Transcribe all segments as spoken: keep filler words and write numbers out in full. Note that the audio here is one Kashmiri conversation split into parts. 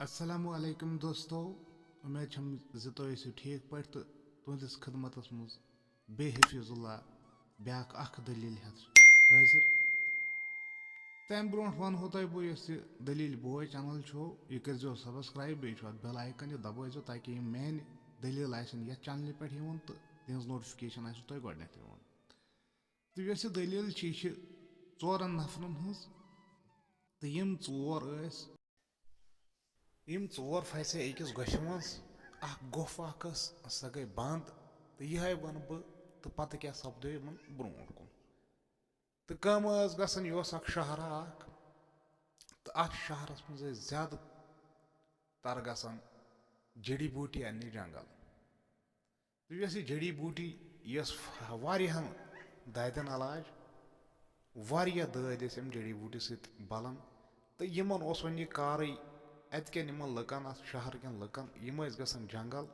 السلام علیکم دوستو، امید چھم زِ تُہۍ ٲسِو ٹھیٖک پٲٹھۍ تہٕ تُہنٛدِس خدمتس منٛز بے حفیظ اللہ بیاکھ اکھ دٔلیٖل ہٮ۪تھ حٲضِر۔ تَمہِ برونٛٹھ وَنہو تۄہہِ بہٕ، یۄس یہِ دٔلیٖل بوے چینل چھو، یہِ کٔرزیو subscribe، بیٚیہِ چھُ اَتھ bell icon، یہِ دبٲیزیو تاکہِ یِم میانہِ دٔلیٖل آسن یَتھ چینلہِ پٮ۪ٹھ یِوان تہٕ تِہنٛز notification آسِوٕ تۄہہِ گۄڈٕنٮ۪تھ یِوان۔ تہٕ یۄس یہِ دٔلیٖل چھِ، یہِ چھِ ژورَن نفرَن ہٕنٛز۔ تہٕ یِم ژور ٲسۍ، یِم ژور پھسے أکِس گۄپھِ منٛز۔ اکھ گۄپھ اکھ ٲس، سۄ گٔے بنٛد۔ تہٕ یِہوٚے وَنہٕ بہٕ، تہٕ پتہٕ کیٛاہ سپدیو یِمن برونٛٹھ کُن۔ تہٕ کٲم ٲس گژھان، یہِ اوس اکھ شہرا اکھ، تہٕ اتھ شہرس منٛز ٲسۍ زیادٕ تر گژھان جڑی بوٗٹی اننہِ جنگل۔ تہٕ یۄس یہِ جڑی بوٗٹی، یۄس واریاہن دادٮ۪ن علاج، واریاہ دٲدۍ ٲسۍ اَمہِ جڑی بوٗٹی سۭتۍ بلان۔ تہٕ یِمن اوس وۄنۍ یہِ کارٕے، اَتہِ کٮ۪ن یِمن لُکن، اتھ شہر کٮ۪ن لُکن، یِم ٲسۍ گژھان جنگل۔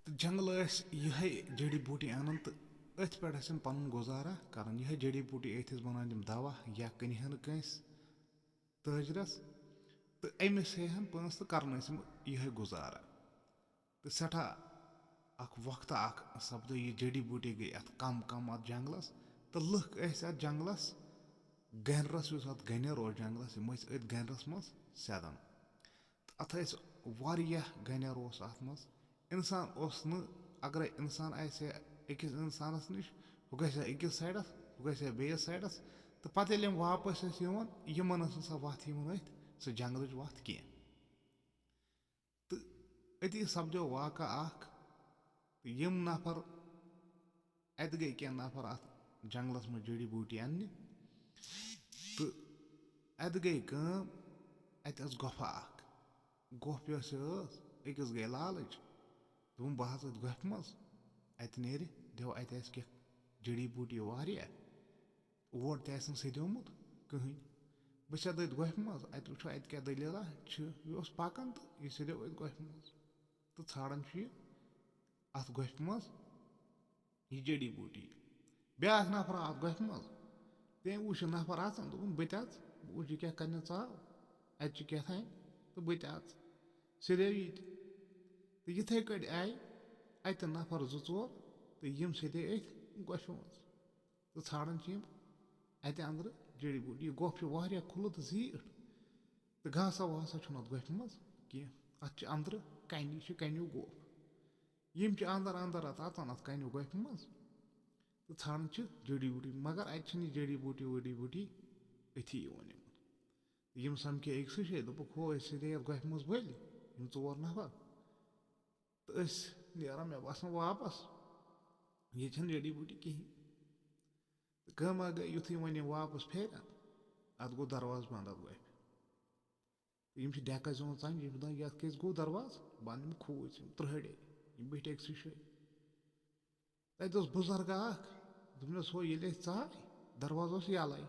تہٕ جنگلہٕ ٲسۍ یِہے جڑی بوٗٹی اَنان تہٕ أتھۍ پٮ۪ٹھ ٲسۍ یِم پَنُن گُزارا کران۔ یِہے جڑی بوٗٹی أتھۍ ٲسۍ بَنان تِم دوا یا کٕنہِ ہن کٲنٛسہِ تٲجرَس، تہٕ أمِس ہے ہن پونٛسہٕ تہٕ کران ٲسۍ یِم یِہے گُزارا۔ تہٕ سٮ۪ٹھاہ اکھ وقتہٕ اکھ سپدو یہِ جڑی بوٗٹی گٔے اَتھ کم کم اَتھ جنگلَس، تہٕ لُکھ ٲسۍ اَتھ جنگلَس، گنرَس، یُس اَتھ گنیر اوس جنگلَس، یِم ٲسۍ أتھۍ گنرَس منٛز سیدان۔ تہٕ اَتھ ٲسۍ واریاہ گنیر اوس اَتھ منٛز۔ اِنسان اوس نہٕ، اگرے اِنسان آسہِ ہا أکِس اِنسانَس نِش، ہُہ گژھِ ہا أکِس سایڈَس، ہُہ گژھِ ہا بیٚیِس سایڈَس۔ تہٕ پَتہٕ ییٚلہِ یِم واپَس ٲسۍ یِوان، یِمَن ٲس نہٕ سۄ وَتھ یِوان أتھۍ، سۄ جنگلٕچ وَتھ کینٛہہ۔ تہٕ أتی سپدیو واقعہ اکھ۔ تہٕ یِم نفر، اَتہِ گٔے کینٛہہ نفر اَتھ جنگلَس منٛز جڑی بوٗٹی اَننہِ۔ تہٕ اَتہِ گٔے کٲم، اَتہِ ٲس گۄپھا اکھ۔ گۄپھ یۄس یہِ ٲس، أکِس گٔے لالٕچ۔ دوٚپُن، "بہٕ حظ أتھۍ گۄپھِ منٛز، اَتہِ نیرِ، دِیو اَتہِ آسہِ کینٛہہ جڑی بوٗٹی واریاہ۔" اور تہِ آسہِ نہٕ سیٚدیومُت کٕہٕنۍ۔ بہٕ چھَس أتھۍ گۄپھِ منٛز، اَتہِ وٕچھو اَتہِ کیٛاہ دٔلیٖلہ چھِ۔ یہِ اوس پَکان تہٕ یہِ سیٚدیو أتھۍ گۄپھِ منٛز۔ تہٕ ژھانٛڈان چھُ یہِ اَتھ گۄپھِ منٛز یہِ جڑی بوٗٹی۔ بیٛاکھ نفر آو اَتھ گۄپھِ منٛز۔ تٔمۍ وٕچھ یہِ نفر اَژان، دوٚپُن، "بہٕ تہِ اَژٕ، بہٕ وٕچھِ یہِ کیٛاہ کَرنہِ ژاو، اَتہِ چھُ کیٛاہ تام، تہٕ بہٕ تہِ اَژٕ۔" سیٚدیو یہِ تہِ۔ تہٕ یِتھَے کٲٹھۍ آیہِ اَتہِ نفر زٕ ژور، تہٕ یِم سیٚدے أتھۍ گۄپھِ منٛز۔ تہٕ ژھانٛڈان چھِ یِم اَتہِ أنٛدرٕ جڑی بوٗٹی۔ یہِ گۄپھ چھُ واریاہ کھُلہٕ تہٕ زیٖٹھ، تہٕ گاسا واسا چھُنہٕ اَتھ گۄپھِ منٛز کینٛہہ۔ اَتھ چھِ أنٛدرٕ کَنہِ، یہِ چھِ کَنیوٗ گۄپھ۔ یِم چھِ اَنٛدر اَنٛدر اَتھ اَژان اَتھ کَنیوٗ گۄپھِ منٛز تہٕ ژھانٛڈان چھِ جڑی بوٗٹی، مگر اَتہِ چھِنہٕ یہِ جڑی بوٗٹی وڑی بوٗٹی أتھی یِوان یِمَن۔ یِم سَمکھے أکسٕے جایہِ، دوٚپُکھ، "ہو، أسۍ سیٚدے یَتھ گۄپھِ منٛز ؤلۍ، یِم ژور نفر، تہٕ أسۍ نیرو، مےٚ باسان، واپس۔ ییٚتہِ چھَنہٕ جڑی بوٗٹی کِہیٖنۍ۔" تہٕ کٲمہ گٔے، یُتھُے وۄنۍ یِم واپس پھیرن، اَتھ گوٚو دروازٕ بنٛد اَتھ گۄپھِ۔ تہٕ یِم چھِ ڈٮ۪کَس یِوان ژَنجہِ، یِم چھِ دَپان، "یَتھ کیٛازِ گوٚو دروازٕ بنٛد؟" یِم کھوٗژۍ، یِم ترٛہٲڑے، یِم بیٖٹھۍ أکسٕے جایہِ۔ تَتہِ اوس بُزرگا اَکھ، دوٚپنَس، "ہو، ییٚلہِ أسۍ ژاے، دروازٕ اوس یَلَے۔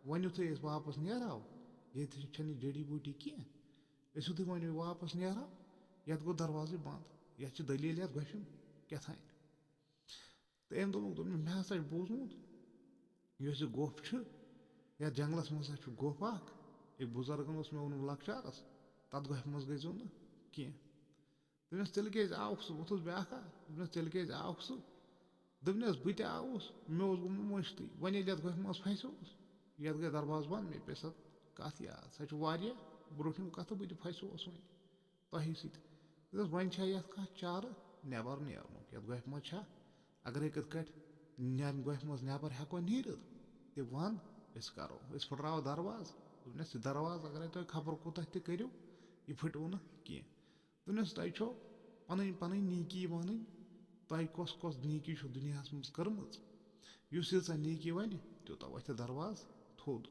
وۄنۍ یُتھُے أسۍ واپس نیرہو، ییٚتہِ چھَنہٕ یہِ جڑی بوٗٹی کینٛہہ۔ أسۍ یُتھُے وۄنۍ واپس نیرہو، یَتھ گوٚو دروازٕے بنٛد۔ یَتھ چھِ دٔلیٖل یَتھ گۄپھِ کیٛاہ تام۔" تہٕ أمۍ دوٚپُکھ، دوٚپُن، "مےٚ ہسا چھُ بوٗزمُت، یُس یہِ گۄپھ چھُ، یَتھ جنٛگلَس منٛز ہسا چھُ گۄپھ اَکھ، أکۍ بُزرگَن اوس مےٚ ووٚنمُت لۄکچارَس، تَتھ گۄپھِ منٛز گٔژھۍزیو نہٕ کینٛہہ۔" دوٚپنَس، "تیٚلہِ کیٛازِ آوُکھ ژٕ؟" ووٚتھُس بیٛاکھ اَکھ، دوٚپنَس، "تیٚلہِ کیٛازِ آوُکھ ژٕ؟" دوٚپنَس، "بہٕ تہِ آوُس، مےٚ اوس گوٚمُت مٔشتٕے، وۄنۍ ییٚلہِ یَتھ گۄپھِ منٛز پھَسیووُس، یَتھ گٔے دروازٕ بنٛد، مےٚ پیٚیہِ سۄ کَتھ یاد، سۄ چھِ واریاہ برٛونٛٹھِم کَتھ، تہٕ بہٕ تہِ پھَسیووُس وۄنۍ تۄہی سۭتۍ۔" دوٚپنَس، "وۄنۍ چھا یَتھ کانٛہہ چارٕ نٮ۪بر نیرنُک؟ یَتھ گۄپھِ منٛز چھا؟ اَگرَے کِتھ کٲٹھۍ نٮ۪م-، گۄپھِ منٛز نٮ۪بر ہٮ۪کو نیٖرِتھ، تہِ وَن، أسۍ کَرو، أسۍ پھٕٹراوو دروازٕ۔" دوٚپنَس، "یہِ دروازٕ اَگرَے تُہۍ خبر کوٗتاہ تہِ کٔرِو، یہِ پھٕٹِو نہٕ کینٛہہ۔" دوٚپنَس، "تۄہہِ چھو پَنٕنۍ پَنٕنۍ نیٖکی وَنٕنۍ، تۄہہِ کۄس کۄس نیٖکی چھو دُنیاہَس منٛز کٔرمٕژ؟ یُس ییٖژاہ نیٖکی وَنہِ، تیوٗتاہ وۄتھِ دروازٕ تھوٚد۔"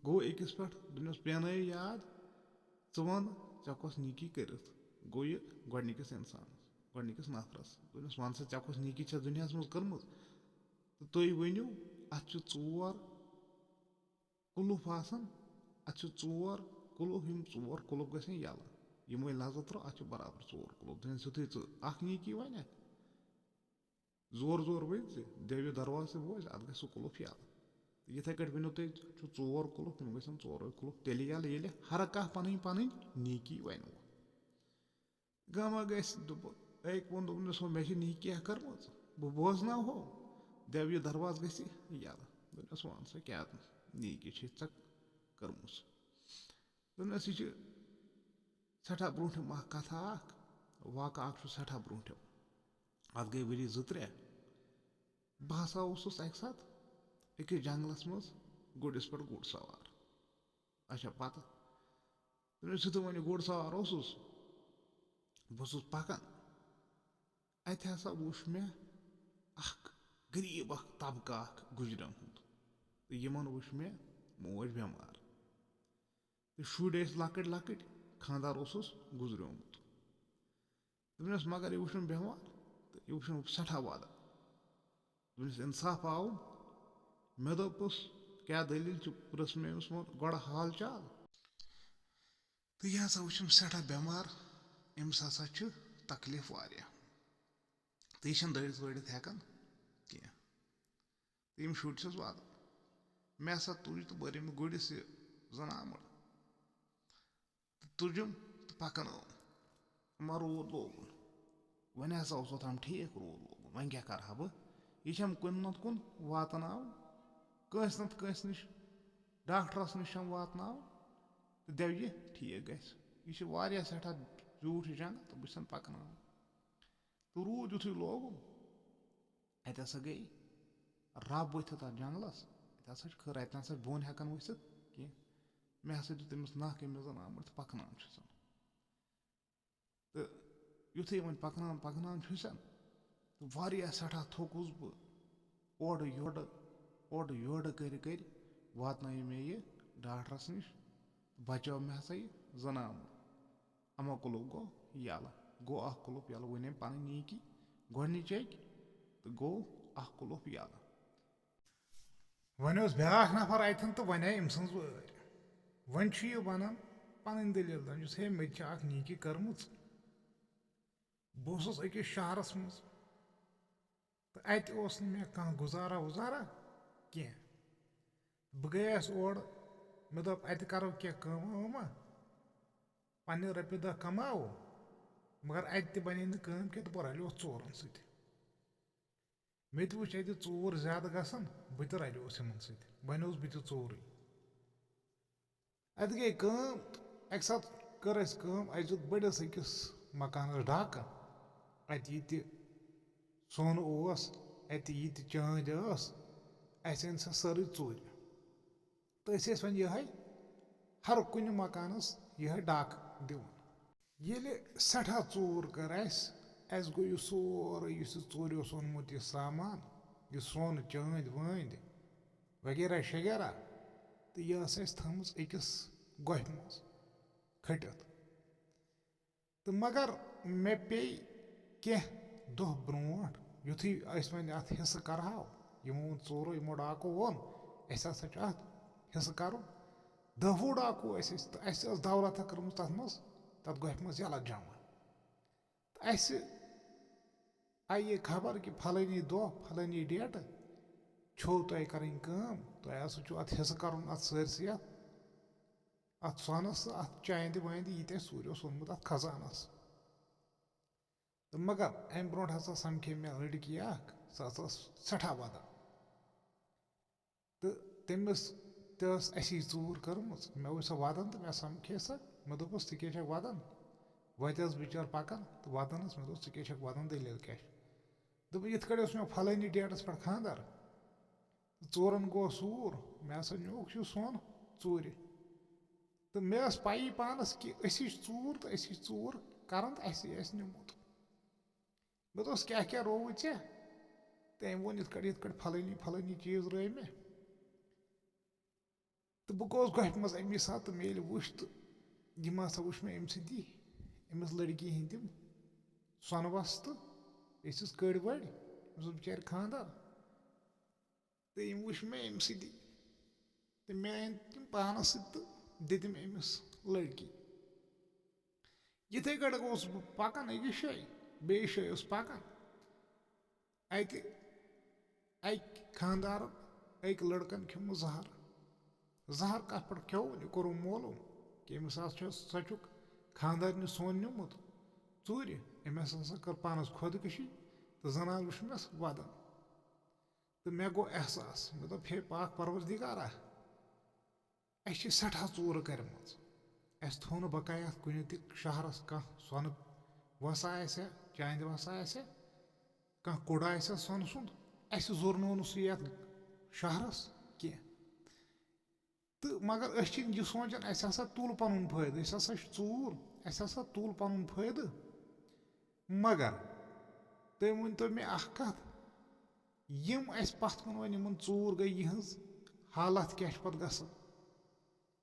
گوٚو أکِس پٮ۪ٹھ، دوٚپنَس، "پینٲیِو یاد، ژٕ وَن، ژےٚ کۄس نیٖکی کٔرِتھ؟" گوٚو یہِ گۄڈٕنِکِس اِنسانَس، گۄڈٕنِکِس نفرَس۔ دوٚپنَس، "وَن سا، ژےٚ کۄس نیٖکی چھےٚ دُنیاہَس منٛز کٔرمٕژ؟ تہٕ تُہۍ ؤنِو، اَتھ چھِ ژور قُلُف آسان، اَتھ چھِ ژور قُلُف، یِم ژور قُلُف گژھن یَلہٕ۔ یِمَے نظر ترٛاو، اَتھ چھِ برابر ژور قُلُف۔ دوٚپنَس، یُتھُے ژٕ اَکھ نیٖکی وَنَکھ، زور زور ؤنۍ زِ دٮ۪وِ دروازٕ تہِ بوزِ، اَتھ گژھِ سُہ قُلُف یَلہٕ۔" یِتھَے کٲٹھۍ ؤنِو تُہۍ، چھُ ژور قُلُف، تِم گژھن ژورے قُلُف تیٚلہِ یَلہٕ، ییٚلہِ ہر کانٛہہ پَنٕنۍ پَنٕنۍ نیٖکی وَنہِ۔ گامہ گژھِ دوٚپُن، أکۍ ووٚن، دوٚپنَس، "ہو، مےٚ چھِ نیٖکی اَکھ کٔرمٕژ، بہٕ بوزناوہو، دٮ۪و یہِ دروازٕ گژھِ یَلہٕ۔" دوٚپنَس، "وَن سا، کیٛاہ نیٖکی چھِ ژےٚ کٔرمٕژ؟" دوٚپنَس، یہِ چھِ سٮ۪ٹھاہ برٛونٛٹھِم اَکھ کَتھا اَکھ، واقعہ اَکھ چھُ سٮ۪ٹھاہ برٛونٛٹھِم۔ اَتھ گٔے ؤری زٕ ترٛےٚ۔ بہٕ ہسا اوسُس اَکہِ ساتہٕ أکِس جنٛگلَس منٛز گُرِس پٮ۪ٹھ گُر سوار۔ اچھا، پَتہٕ دوٚپمَس، یُتھُے وۄنۍ یہِ گُر سوار اوسُس، بہٕ اوسُس پَکان، اَتہِ ہسا وُچھ مےٚ اَکھ غریٖب اَکھ طبقہٕ اَکھ گُجرٮ۪ن ہُنٛد۔ تہٕ یِمَن وُچھ مےٚ موج بٮ۪مار۔ تہٕ شُرۍ ٲسۍ لۄکٕٹۍ لۄکٕٹۍ، خانٛدار اوسُس گُزریومُت۔ دوٚپنَس، "مگر یہِ وٕچھُن بٮ۪مار تہٕ یہِ وٕچھُن سٮ۪ٹھاہ وَدان۔" دوٚپنَس، "اِنصاف آوُم؟" مےٚ دوٚپُس، "کیٛاہ دٔلیٖل چھِ؟" پرٛژھ مےٚ أمِس، ووٚن گۄڈٕ حال چال۔ تہٕ یہِ ہسا وٕچھُم سٮ۪ٹھاہ بٮ۪مار، أمِس ہسا چھُ تکلیٖف واریاہ۔ تہٕ یہِ چھِنہٕ دٲرِتھ وٲرِتھ ہٮ۪کان کینٛہہ۔ تہٕ یِم شُرۍ چھِس واتان۔ مےٚ ہسا تُج تہٕ بٔر أمۍ گُرِس یہِ زنان مٔڑ۔ تہٕ تُجُم تہٕ پکنٲوُم۔ اما روٗد لوگُن۔ وۄنۍ ہسا اوس اوٚتام ٹھیٖک روٗد لوگُن۔ وۄنۍ کیٛاہ کرٕ ہا بہٕ؟ یہِ چھَم کُنہِ نتہٕ کُن واتناوُن۔ کٲنٛسہِ نتہٕ کٲنٛسہِ نِش، ڈاکٹرس نِش چھَم واتناوُن۔ تہٕ دٮ۪و یہِ ٹھیٖک گژھِ۔ یہِ چھِ واریاہ سٮ۪ٹھاہ زیوٗٹھ یہِ جنٛگل تہٕ بہٕ چھَسَن پکناوُن۔ تہٕ روٗد یُتھُے لوگُن، اَتہِ ہسا گٔے رب ؤتھِتھ اَتھ جنٛگلَس۔ اَتہِ ہسا چھُ خٲر، اَتہِ نہ سا چھُ بۄن ہٮ۪کان ؤسِتھ کینٛہہ۔ مےٚ ہسا دیُت تٔمِس نَکھ، أمِس زَن آمُت تہٕ پَکناوان چھُسَن۔ تہٕ یُتھُے وۄنۍ پَکناوان پَکناوان چھُسَن، تہٕ واریاہ سٮ۪ٹھاہ تھوٚکُس بہٕ۔ اورٕ یورٕ، اورٕ یورٕ کٔرۍ کٔرۍ واتنٲیِو مےٚ یہِ ڈاکٹرَس نِش۔ بچٲو مےٚ ہسا یہِ زنان مٔڑ۔ اما قلف گوٚو یَلہٕ۔ گوٚو اَکھ قلف یَلہٕ، وۄنۍ أمۍ پَنٕنۍ نیٖکی گۄڈٕنِچ اَکہِ تہٕ گوٚو اَکھ قلف یَلہٕ۔ وۄنۍ اوس بیٛاکھ نفر اَتٮ۪ن تہٕ وۄنۍ آیہِ أمۍ سٕنٛز وٲرۍ۔ وۄنۍ چھُ یہِ وَنان پَنٕنۍ دٔلیٖل، دَپان چھُس، "ہے، مےٚ تہِ چھِ اَکھ نیٖکی کٔرمٕژ۔ بہٕ اوسُس أکِس شہرَس منٛز۔" تہٕ اَتہِ اوس نہٕ مےٚ کانٛہہ گُزارا وُزارا کینٛہہ۔ بہٕ گٔیَس اورٕ، مےٚ دوٚپ، اَتہِ کَرو کینٛہہ کٲمہ وٲمہ، پنٛنہِ رۄپیہِ دَہ کَماوو، مگر اَتہِ تہِ بَنے نہٕ کٲم کینٛہہ تہٕ بہٕ رَلیوس ژورَن سۭتۍ۔ مےٚ تہِ وٕچھ اَتہِ ژوٗر زیادٕ گژھان، بہٕ تہِ رَلیوس یِمَن سۭتۍ، بَنیوس بہٕ تہِ ژوٗرٕے۔ اَتہِ گٔے کٲم، اَکہِ ساتہٕ کٔر اَسہِ کٲم، اَسہِ دیُت بٔڑِس أکِس مکانَس ڈاکہٕ۔ اَتہِ یہِ تہِ سۄن اوس، اَتہِ یہِ تہِ چٲنٛدۍ ٲس، اَسہِ أنۍ سۄ سٲرٕے ژوٗرِ۔ تہٕ أسۍ ٲسۍ وۄنۍ یِہوٚے ہر کُنہِ مکانَس یِہوٚے ڈاکہٕ دِوان۔ ییٚلہِ سٮ۪ٹھاہ ژوٗر کٔر اَسہِ، اَسہِ گوٚو یہِ سورُے، یُس یہِ ژوٗرِ اوس اوٚنمُت، یہِ سامان، یہِ سۄن، چٲنٛدۍ وٲنٛدۍ، وغیرہ شغیرہ، تہٕ یہِ ٲس اَسہِ تھٲومٕژ أکِس گۄپھِ منٛز کھٔٹِتھ۔ تہٕ مگر مےٚ پیٚیہِ کینٛہہ دۄہ برونٛٹھ، یُتھُے أسۍ وۄنۍ اَتھ حصہٕ کَرٕہاو، یِمو ووٚن ژوٗرو، یِمو ڈاکو ووٚن، اَسہِ ہسا چھُ اَتھ حصہٕ کَرُن۔ دَہ وُہ ڈاکو ٲسۍ أسۍ، تہٕ اَسہِ ٲس دولت کٔرمٕژ تَتھ منٛز، تَتھ گۄپھِ منٛز یَلہٕ جمع۔ تہٕ اَسہِ آیہِ یہِ خبر کہِ پھلٲنی دۄہ، پھلٲنی ڈیٹہٕ چھو تۄہہِ کَرٕنۍ کٲم، تۄہہِ ہسا چھُو اَتھ حصہٕ کَرُن، اَتھ سٲرسٕے اَتھ، اَتھ سۄنَس تہٕ اَتھ چاندِ واندِ، یہِ تہِ اَسہِ سوٗرِ اوس اوٚنمُت اَتھ خزانَس۔ تہٕ مگر اَمہِ برونٛٹھ ہسا سَمکھے مےٚ لٔڑکی اَکھ، سۄ ہسا ٲس سٮ۪ٹھاہ وَدان۔ تہٕ تٔمِس تہِ ٲس اَسی ژوٗر کٔرمٕژ۔ مےٚ وٕچھ سۄ وَدان تہٕ مےٚ سَمکھے سۄ۔ مےٚ دوٚپُس، "ژٕ کیٛاہ چھَکھ وَدان؟" وَتہِ ٲس بِچٲر پَکان تہٕ وَدان ٲس۔ مےٚ دوٚپُس، "ژٕ کیٛاہ چھَکھ وَدان، دٔلیٖل کیٛاہ چھِ؟" دوٚپُن، "یِتھ کٲٹھۍ اوس مےٚ پھلٲنی ڈیٹَس پٮ۪ٹھ خانٛدر، ژورَن گوٚو سوٗر، مےٚ ہسا نیوٗکھ یہِ سۄن ژوٗرِ۔ تہٕ مےٚ ٲس پَیی پانَس کہِ أسی چھِ ژوٗر تہٕ أسی چھِ ژوٗر کَران تہٕ اَسے آسہِ نیوٗمُت۔" مےٚ دوٚپُس، "کیٛاہ کیٛاہ رووُے ژےٚ؟" تہٕ أمۍ ووٚن، "یِتھ کٲٹھۍ، یِتھ کٲٹھۍ پھلٲنی، پھلٲنی چیٖز رٲوۍ مےٚ۔" تہٕ بہٕ گوٚوُس گۄپھِ منٛز اَمی ساتہٕ، تہٕ مےٚ ییٚلہِ وُچھ، تہٕ یِم ہسا وُچھ مےٚ أمۍ سٕنٛدی، أمِس لٔڑکی ہٕنٛدۍ تِم سۄنہٕ وَس، تہٕ ٲسِس کٔڑۍ ؤڑۍ، أمِس اوس بِچارِ خانٛدر۔ تہٕ یِم وٕچھ مےٚ أمۍ سٕنٛدی، تہٕ مےٚ أنۍ تِم پانَس سۭتۍ تہٕ دِتِم أمِس لٔڑکی۔ یِتھَے کٲٹھۍ گوٚوُس بہٕ پَکان أکِس جایہِ، بیٚیِس جایہِ اوس پَکان۔ اَتہِ اَکہِ خانٛدارَن أکۍ لٔڑکَن کھیوٚمُت زَہر۔ زَہر کَتھ پٮ۪ٹھ کھیوٚو؟ یہِ کوٚرُن معلوٗم کہِ أمِس ہسا چھُ، سۄ چھُکھ خانٛدارنہِ سۄن نیوٗمُت ژوٗرِ۔ أمۍ ہسا ہسا کٔر پانَس خۄدکٔشی تہٕ زَنان وٕچھ مےٚ وَدان۔ تہٕ مےٚ گوٚو احساس، مےٚ دوٚپ، ہے پاک پروردگارا، اَسہِ چھِ سٮ۪ٹھاہ ژوٗرٕ کَرِمَژٕ۔ اَسہِ تھوٚو نہٕ بقایا کُنہِ تہِ شہرَس کانٛہہ سۄنہٕ وَسا آسہِ ہا، چاندِ وَسا آسہِ ہا، کانٛہہ کُڑ آسہِ ہا سۄنہٕ سُنٛد، اَسہِ زورنوو نہٕ سُہ یَتھ شہرَس کینٛہہ۔ تہٕ مگر أسۍ چھِنہٕ یہِ سونٛچان، اَسہِ ہسا تُل پَنُن فٲیدٕ، أسۍ ہسا چھِ ژوٗر، اَسہِ ہسا تُل پَنُن فٲیدٕ۔ مگر تُہۍ ؤنۍ تو مےٚ اَکھ کَتھ، یِم اَسہِ پَتھ کُن وۄنۍ یِمَن ژوٗر گٔے، یِہٕنٛز حالت کیٛاہ چھِ پَتہٕ گژھان؟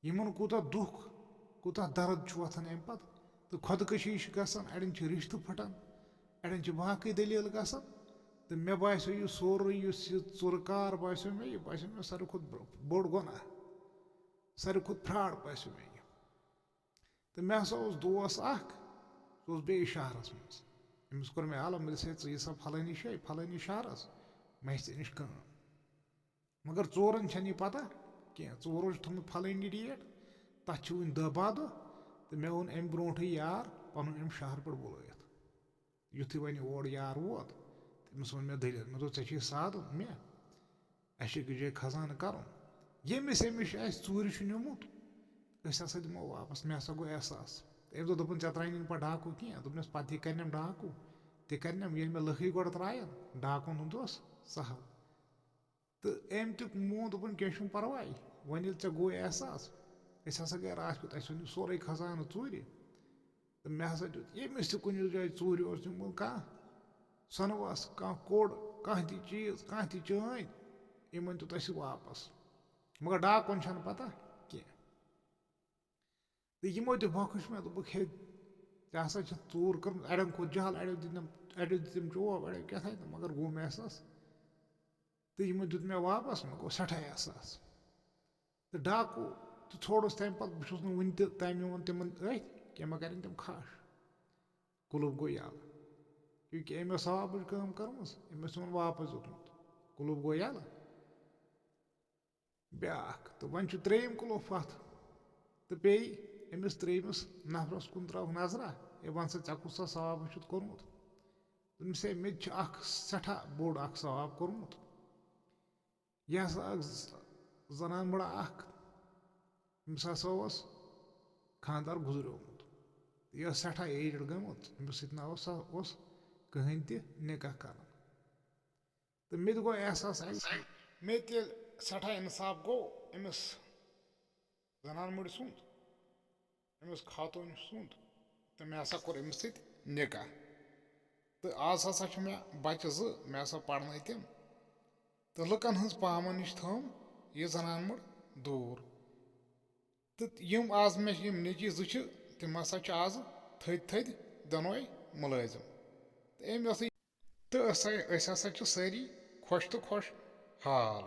یِمَن کوٗتاہ دُکھ، کوٗتاہ درد چھُ وۄتھان اَمہِ پَتہٕ، تہٕ خۄدکٔشی چھِ گژھان، اَڑٮ۪ن چھِ رِشتہٕ پھٕٹان، اَڑٮ۪ن چھِ باقٕے دٔلیٖل گژھان۔ تہٕ مےٚ باسیو، یہِ سورُے یُس یہِ ژُرٕ کار باسیو مےٚ، یہِ باسیو مےٚ ساروی کھۄتہٕ بر-، بوٚڑ گۄناہ، ساروی کھۄتہٕ فراڈ باسیو مےٚ یہِ۔ تہٕ مےٚ ہسا اوس دوس اکھ، سُہ اوس بیٚیِس شہرس منٛز۔ أمِس کوٚر مےٚ الم، مےٚ دوٚپُس، ہے، ژٕ یہِ سا پھلٲنی جایہِ، پھلٲنی شہرس، مےٚ ہیٚژِ ژےٚ نِش کٲم۔ مگر ژورن چھنہٕ یہِ پتہ کینٛہہ، ژور چھُ تھوٚمُت پھلٲنی ڈیٹ، تتھ چھِ وُنہِ دہ باہ دۄہ۔ تہٕ مےٚ ووٚن امہِ برونٛٹھٕے یار پنُن امہِ شہرٕ پٮ۪ٹھ بُلٲیِتھ۔ یُتھُے وۄنۍ اور یار ووت، تٔمِس ووٚن مےٚ دٔلیٖل۔ مےٚ دوٚپ، ژےٚ چھے سادٕ؟ مےٚ، اَسہِ چھِ أکِس جایہِ خزانہٕ کَرُن۔ ییٚمِس ییٚمِس چھُ اَسہِ ژوٗرِ چھُ نیوٗمُت، أسۍ ہسا دِمو واپس۔ مےٚ ہسا گوٚو احساس۔ تٔمۍ دوٚپ، دوٚپُن، ژےٚ ترٛاونی نہٕ پَتہٕ ڈاکوٗ کینٛہہ۔ دوٚپنَس، پَتہٕ تہِ کَرنٮ۪م ڈاکوٗ، تہِ کَرنٮ۪م، ییٚلہِ مےٚ لٔکھٕے گۄڈٕ ترٛایَن، ڈاکوٗن ہُنٛد اوس سہل۔ تہٕ أمۍ تہِ مون، دوٚپُن، کینٛہہ چھُنہٕ پَرواے، وۄنۍ ییٚلہِ ژےٚ گوٚوُے احساس، أسۍ ہسا گٔے راتھ کیُتھ، اَسہِ اوٚن یہِ سورُے خزانہٕ ژوٗرِ۔ تہٕ مےٚ ہسا دیُت، ییٚمِس تہِ کُنہِ جایہِ ژوٗرِ اوس نیوٗمُت کانٛہہ سۄنہٕ وَس، کانٛہہ کوٚڑ، کانٛہہ تہِ چیٖز، کانٛہہ تہِ چٲنۍ، یِمَن دیُت اَسہِ واپَس۔ مگر ڈاکُن چھَنہٕ پَتہ کینٛہہ۔ تہٕ یِمو تہِ بۄکھٕ چھِ مےٚ، دوٚپُکھ، ہے، ژےٚ ہسا چھَتھ ژوٗر کٔرمٕژ، اَڑٮ۪ن کھوٚت جَہل، اَڑٮ۪و دِتِم، اَڑٮ۪و دِتِم چوب، اَڑٮ۪و کیٛاہ تھام تہٕ، مگر گوٚو مےٚ احساس۔ تہٕ یِمو دیُت مےٚ واپَس، مےٚ گوٚو سٮ۪ٹھاہ احساس۔ تہٕ ڈاکوٗ تہِ ژھوڑُس تَمہِ پَتہٕ، بہٕ چھُس نہٕ وُنہِ تہِ تَمہِ ووٚن تِمَن أتھۍ کینٛہہ، مےٚ کَرن تِم کھَش۔ کُلُف گوٚو یَلہٕ، کیونکہِ أمۍ ٲس ثوابٕچ کٲم کٔرمٕژ، أمۍ اوس تِمَن واپَس دیُتمُت۔ کُلُف گوٚو یَلہٕ، بیٛاکھ۔ تہٕ وۄنۍ چھُ ترٛیٚیِم کُلُف اَتھ، تہٕ بیٚیہِ أمِس ترٛیٚیِمِس نفرَس کُن ترٛٲوٕکھ نظرا، ہے، وَن سا، ژےٚ کُس سا ثوابہ چھُتھ کوٚرمُت؟ دوٚپمَس، ہے، مےٚ تہِ چھُ اَکھ سٮ۪ٹھاہ بوٚڑ اَکھ ثواب کوٚرمُت۔ یہِ ہسا اَکھ ز-، زنان مٔڑا اَکھ، أمِس ہسا اوس خانٛدار گُزریومُت۔ یہِ ٲس سٮ۪ٹھاہ ایجڈ گٔمٕژ، أمِس سۭتۍ نہ اوس سا، اوس کٕہٕنۍ تہِ نکاح کران۔ تہٕ مےٚ تہِ گوٚو احساس اَکہِ، مےٚ تہِ ییٚلہِ سٮ۪ٹھاہ اِنصاف گوٚو أمِس زنان مٔڑۍ سُنٛد، أمِس خاتوٗنہِ سُنٛد، تہٕ مےٚ ہسا کوٚر أمِس سۭتۍ نکاح۔ تہٕ آز ہسا چھِ مےٚ بچہٕ زٕ، مےٚ ہسا پرنٲے تِم۔ تہٕ لُکن ہٕنٛز پامن نِش تھٲوٕم یہِ زنان مٔڑ دوٗر۔ تہٕ یِم آز مےٚ یِم نیٚچی زٕ چھِ، تِم ہسا چھِ آز تھٔدۍ تھٔدۍ دۄنوَے مُلٲزِم۔ تہٕ أمۍ یۄسٕے، تہٕ أسۍ ہسا، أسۍ ہسا چھِ سٲری خۄش تہٕ خۄش حال۔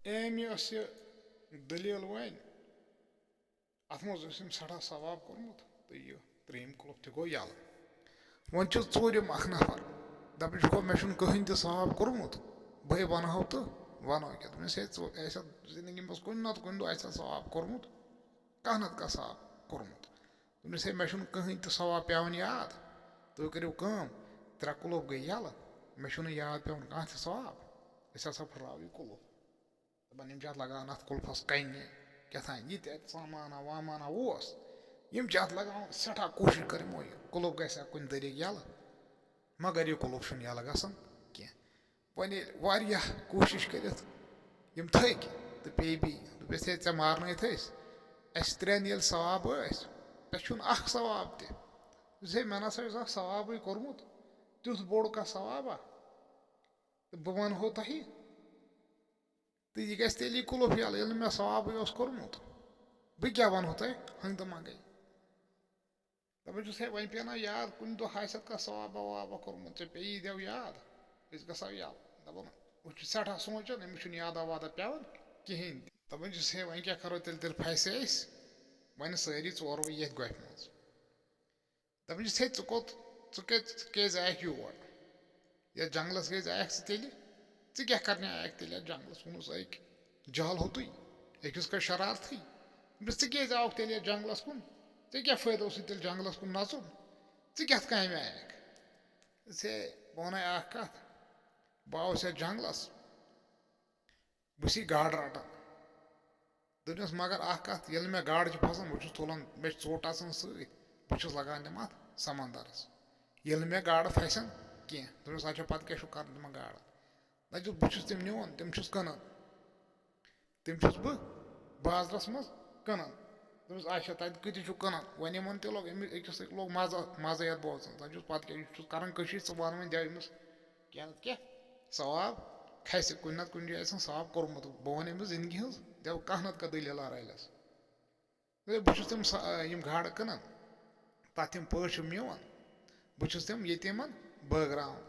أمۍ یۄس یہِ دٔلیٖل وۄنۍ، اَتھ منٛز اوس أمۍ سٮ۪ٹھاہ ثواب کوٚرمُت، تہٕ یہِ ترٛیٚیِم کُلُف تہِ گوٚو یَلہٕ۔ وۄنۍ چھُ ژوٗرِم اَکھ نفر، دَپان چھُ، گوٚو مےٚ چھُنہٕ کٕہٕنۍ تہِ ثواب کوٚرمُت، بہٕ ہے وَنہٕ ہاو تہٕ وَنہٕ ہاو کیٛاہ؟ دوٚپمَس، ہے، ژٕ آسہِ زِندگی منٛز کُنہِ نَتہٕ کُنہِ دۄہ آسہِ ژےٚ ثواب کوٚرمُت، کانٛہہ نَتہٕ کانٛہہ ثواب کوٚرمُت۔ دوٚپمَس، ہے، مےٚ چھُنہٕ کٕہٕنۍ تہِ ثواب پٮ۪وان یاد، تُہۍ کٔرِو کٲم، ترٛےٚ کُلُف گٔے یَلہٕ، مےٚ چھُنہٕ یاد پٮ۪وان کانٛہہ تہِ ثواب، أسۍ ہسا پھٕٹراوو یہِ کُلُف۔ دَپان، یِم چھِ اَتھ لَگاوان اَتھ کُلفَس کَنہِ، کیٛاہ تام یہِ تہِ اَتہِ سامانہ وامانہ اوس۔ یِم چھِ اَتھ لَگاوان، سٮ۪ٹھاہ کوٗشِش کٔر یِمو، یہِ کُلُف گژھِ ہا کُنہِ طریٖقہٕ یَلہٕ، مگر یہِ کُلُف چھُنہٕ یَلہٕ گژھان کینٛہہ۔ وۄنۍ ییٚلہِ واریاہ کوٗشِش کٔرِتھ یِم تھٔکۍ تہٕ پیٚیہِ بیٚیہِ، دوٚپُس، ہے، ژےٚ مارنٲیِتھ أسۍ، اَسہِ ترٛٮ۪ن ییٚلہِ ثواب ٲسۍ، اَسہِ چھُنہٕ اَکھ ثواب تہِ۔ دوٚپُس، ہے، مےٚ نہ سا چھُس اَکھ ثوابٕے کوٚرمُت، تیُتھ بوٚڑ کانٛہہ ثوابا؟ تہٕ بہٕ وَنہو تۄہہِ، تہٕ یہِ گژھِ تیٚلی کُلُف یَلہٕ، ییٚلہِ نہٕ مےٚ ثوابٕے اوس کوٚرمُت۔ بہٕ کیٛاہ وَنہو تۄہہِ ہنٛگتہٕ منٛگَے؟ دَپان چھُس، ہے، وۄنۍ پیٚیہِ نا یاد، کُنہِ دۄہ آسہِ اَتھ کانٛہہ ثوابہ وابہ کوٚرمُت، ژےٚ پیٚیی دٮ۪و یاد، أسۍ گژھو یَلہٕ۔ دَپان، أسۍ چھِ سٮ۪ٹھاہ سونٛچان، أمِس چھُنہٕ یادہ وادہ پٮ۪وان کِہیٖنۍ تہِ۔ دَپان چھُس، ہے، وۄنۍ کیٛاہ کَرو تیٚلہِ، تیٚلہِ پھَسے أسۍ، وۄنۍ سٲری ژوروٕے ییٚتھۍ گۄپھِ منٛز۔ دَپان چھِس، ہے، ژٕ کوٚت، ژٕ کیٛازِ، ژٕ کیٛازِ آیَکھ یور؟ یَتھ جنٛگلَس کیٛازِ آیَکھ ژٕ تیٚلہِ؟ ژٕ کیٛاہ کرنہِ آیکھ تیٚلہِ یتھ جنگلس؟ ووٚنُس أکۍ، جہل ہوٚتُے، أکِس کٔر شرارتھٕے۔ دوٚپمس، ژٕ کیٛازِ آوکھ تیٚلہِ یتھ جنگلس کُن؟ ژےٚ کیٛاہ فٲیدٕ اوسُے تیٚلہِ جنگلس کُن نژُن؟ ژٕ کتھ کامہِ آیکھ؟ ژےٚ، بہٕ ونَے اکھ کتھ، بہٕ آوُس یتھ جنگلس، بہٕ چھُسے گاڈٕ رٹان۔ دوٚپنس، مگر اکھ کتھ، ییٚلہِ مےٚ گاڈٕ چھِ پھسان، بہٕ چھُس تُلان، مےٚ چھِ ژوٚٹ آسان سۭتۍ، بہٕ چھُس لگان تِم اتھ سمندرس۔ ییٚلہِ مےٚ گاڈٕ پھسن کینٛہہ، دوٚپنس، اچھا، پتہٕ کیٛاہ چھُکھ کران تِمن گاڈن؟ دپہِ، بہٕ چھُس تِم نِوان، تِم چھُس کٕنان۔ تِم چھُس بہٕ بازرس منٛز کٕنان۔ دوٚپمس، اچھا، تتہِ کۭتِس چھُکھ کٕنان؟ وۄنۍ یِمن تہِ لوٚگ، أمِس أکِس أکۍ لوٚگ مزٕ، مزٕ یتھ بوزنس۔ دپہِ چھُس، پتہٕ کیٛاہ، یہِ چھُس کران کٔشیٖرِ، ژٕ ون وۄنۍ، دِ أمِس کینٛہہ نتہٕ کینٛہہ ثواب کھسہِ، کُنہِ نتہٕ کُنہِ جایہِ آسان ثواب کوٚرمُت۔ بہٕ ونہٕ أمِس زندگی ہٕنٛز، دِ کانٛہہ نتہٕ کانٛہہ دٔلیٖلہ رلٮ۪س۔ ہے، بہٕ چھُس تِم سا-، یِم گاڈٕ کٕنان، تَتھ یِم پٔژھۍ چھِ مےٚ یِوان، بہٕ چھُس تِم یتیٖمَن بٲگراوان۔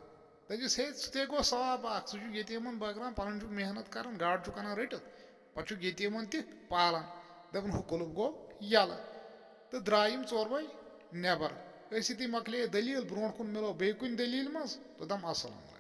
دَپٮ۪س، ہے، سُہ تہِ گوٚو ثواب اَکھ، ژٕ چھُکھ یتیٖمَن بٲگراوان، پَنُن چھُکھ محنت کَران، گاڈٕ چھُکھ اَنان رٔٹِتھ، پَتہٕ چھُکھ یتیٖمَن تہِ پالان۔ دَپان، ہُہ قُلُف گوٚو یَلہٕ۔ تہٕ درٛاے یِم ژورے نٮ۪بر۔ أتھۍ سۭتی مۄکلے دٔلیٖل، برونٛٹھ کُن مِلو بیٚیہِ کُنہِ دٔلیٖلہِ منٛز۔ توٚتام السلام علیکم۔